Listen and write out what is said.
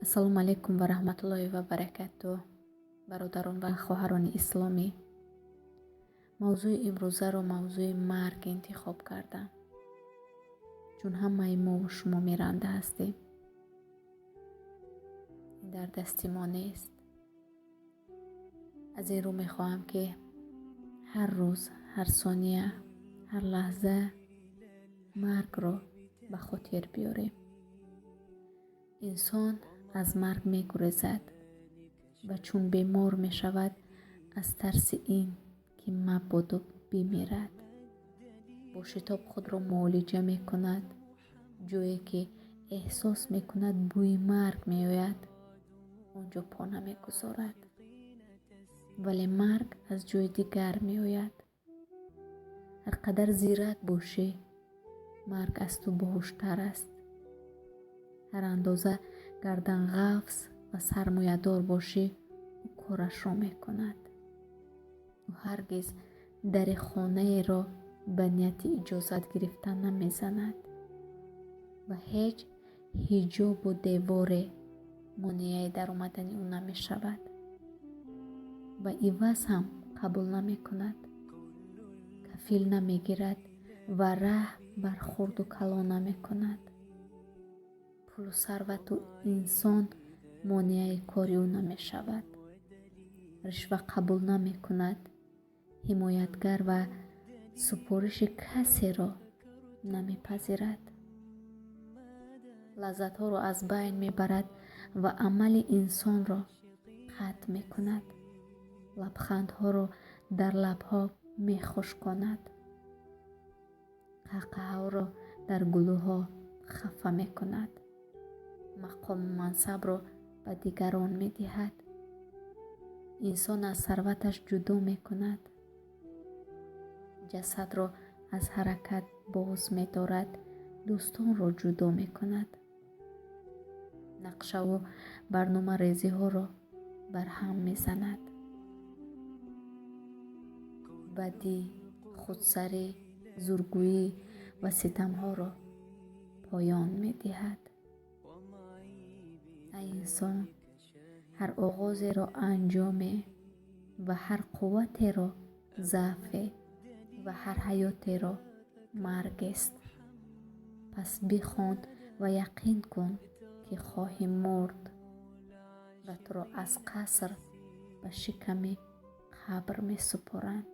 Ассалому алайкум ва раҳматуллоҳи ва баракатуҳ, бародарон ва хоҳарони исломӣ. Мавзӯи имрӯзаро мавзӯи марг интихоб кардам, чун ҳамаи мову шумо миранда ҳастем. Ин дар дасти мо нест. Аз ин рӯ мехоҳам, ки ҳар рӯз, ҳар сония, ҳар лаҳза маргро ба хотир биёрем. Инсон аз марг мегурезад ва чун бемор мешавад, аз тарси ин ки мабодо бимирад, бо шитоб худро муолиҷа мекунад. Ҷое ки эҳсос мекунад бӯи марг меояд, он ҷо по намегузорад. Вале марг аз ҷои дигар меояд. Ҳар қадар зирак бошӣ, марг аз ту боҳуштар аст. Ҳар андоза гарданғафз ва сармоядор бошӣ, ӯ корашро мекунад. Ӯ ҳаргиз дари хонаеро ба нияти иҷозат гирифтан намезанад ва ҳеҷ ҳиҷобу деворе монеаи даромадани ӯ намешавад ва иваз ҳам қабул намекунад, кафил намегирад ва раҳм бар хурду калон намекунад. Пулу сарвату инсон монеаи кори ӯ намешавад, ришва қабул намекунад, ҳимоятгар ва супориши касеро намепазирад. Лаззатҳоро аз байн мебарад ва амали инсонро қатъ мекунад. Лабхандҳоро дар лабҳо мехушконад. Қаҳқаҳаҳоро дар гулӯҳо хафа мекунад. Мақому мансабро ба дигарон медиҳад. Инсон аз сарваташ ҷудо мекунад. Ҷасадро аз ҳаракат боз медорад, дӯстонро ҷудо мекунад. Нақшаву барномарезиҳоро барҳам мезанад. Бадӣ, худсарӣ, зургӯӣ ва ситамҳоро поён медиҳад. Ай инсон, ҳар оғозеро анҷоме ва ҳар қувватеро заъфе ва ҳар ҳаётеро маргест. Пас бихон ва яқин кун, ки хоҳӣ мурд ва туро аз қаср ба шиками қабр месупоранд.